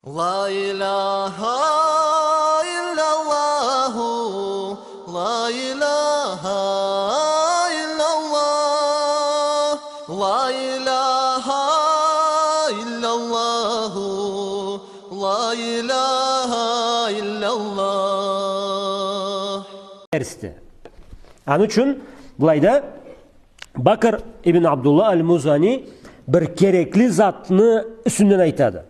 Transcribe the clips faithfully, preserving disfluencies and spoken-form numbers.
لا إله إلا الله، لا إله إلا الله، لا إله إلا الله، لا إله إلا الله. Терсди. Аны ючюн былайда Бакр ибн Абдулла аль-Музани бир керекли затны юсюнден айтады.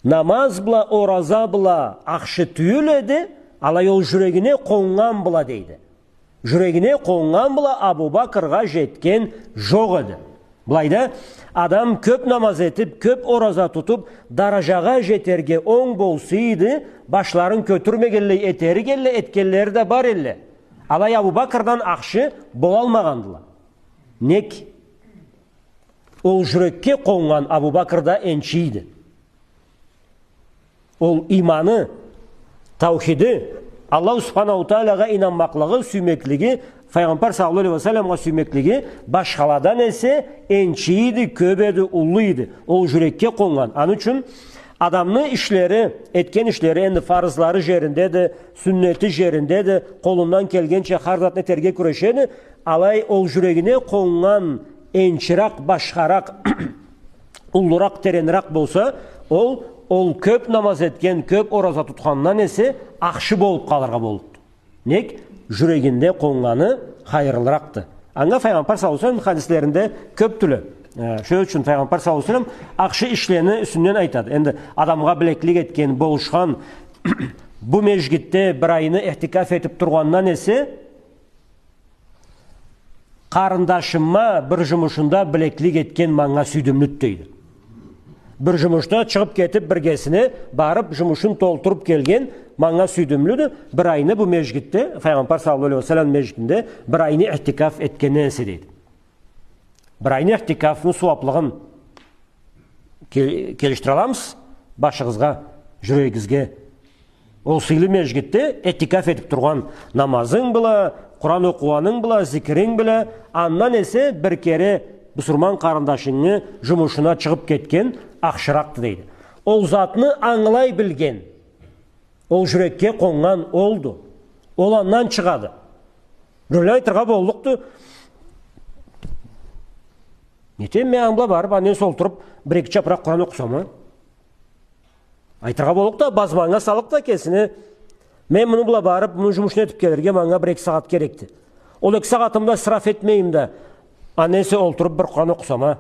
Намаз бла, ораза бла ахшы тюйюл эди, алай ол жюрегине къоннган бла, дейди. Жюрегине къоннган бла Абу Бакргъа жетген жокъ эди. Былайда адам кёп намаз этип, кёп ораза тутуп, даражагъа жетерге онг болса эди, башларын кётюрмегенлей этери эдиле, этгенлери да бар эдиле. Алай Абу Бакрдан ахшы болалмагъандыла. Нек? Ол жюрекге къоннган Абу Бакр да энчи эди. Ол иманы, таухиди, Аллаху Субханаху Таалагъа ийнанмакълыгъы, сюймеклиги, Файгъамбар саллаллаху алейхи ва салламгъа сюймеклиги башхаладан эсе энчи эди, кёп эди, уллу эди. Ол жюрекге къоннган. Аны ючюн адамны ишлери, этген ишлери, энди фарызлары жериндеди, сюннети жериндеди, къолундан келгенча хар затны этерге кюрешеди. Алай ол жюрегине къоннган энчиракъ, башхаракъ, уллуракъ, терениракъ болса, ол, ол кёп намаз этген, кёп ораза тутхандан эсе ахшы болуп къалыргъа боллукъду. Нек? Жюрегинде къоннганы хайырлыракъды. Анга Файгъамбар саллаллаху алейхи ва саллам хадислеринде кёпдюле. Э, шо ючюн Файгъамбар саллаллаху алейхи ва саллам ахшы ишлени юсюнден айтады. Энди адамгъа билеклик этген, болушхан, бу межгитде бир айны иътикаф этип тургъандан эсе, къарындашыма бир жумушунда билеклик этген манга сюйдюмлюдю, дейди. Бир жумушда чыгъып кетип, биргесине барып, жумушун толтуруп келген манга сюйдюмлюдю, бир айны бу межгитде, Файгъамбар саллаллаху алейхи ва саллам межгитинде бир айны иътикаф этгенден эсе, дейди. Бир айны иътикафны сууаплыгъын ке-, келишдире аламысыз башыгъызгъа, жюрегигизге? Ол сыйлы межгитде иътикаф этип тургъан намазынг бла, Къуран окъугъанынг бла, зикиринг бла, андан эсе бир кере бусурман къарындашынгы жумушуна чыгъып кетген ахшыракъды, дейди. Ол затны ангылай билген, ол жюрекге къоннган олду. Ол андан чыгъады. Биреуле айтыргъа боллукъду: «Не этейим, мен аны бла барып, андан эсе олтуруп, бир-эки чапыракъ Къуран окъусам а?» Айтыргъа боллукъду, базманнга саллыкъды кесини: «Мен муну бла барып, муну жумушун этип келирге манга бир-эки сагъат керекди. Ол эки сагъатымы да ысраф этмейим да, андан эсе олтуруп бир Къуран окъусам а».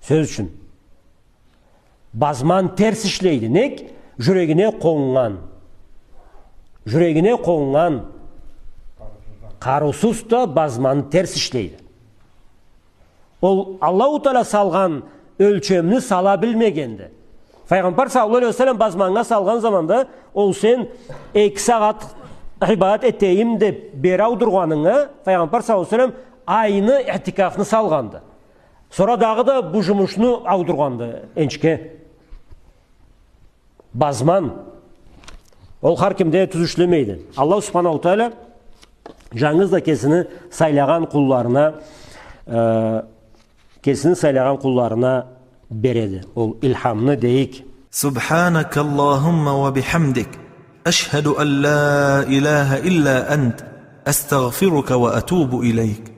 Сёз ючюн. Базман терс ишлейди. Нек? Жюрегине къоннган. Жюрегине къоннган. Къарыусуз да базман терс ишлейди. Ол Аллаху Таала салгъан ёлчемни сала билмегенди. Файгъамбар саллаллаху алейхи ва саллам базманнга салгъан заманда, ол сен эки сагъат ибадат этейим деп бери аудургъанынга, Файгъамбар саллаллаху алейхи ва саллам айны иътикафны салгъанды. Сора дагъыда бу жумушну аудургъанды энчиге. Базман. Ол хар кимде тюз ишлемейди. Аллаху Субханаху Таала жангыз да кесини сайлагъан къулларына, э, кесини сайлагъан къулларына береди ол илхамны, дейик. سبحانك اللهم وبحمدك، أشهد أن لا إله إلا أنت، أستغفرك وأتوب إليك.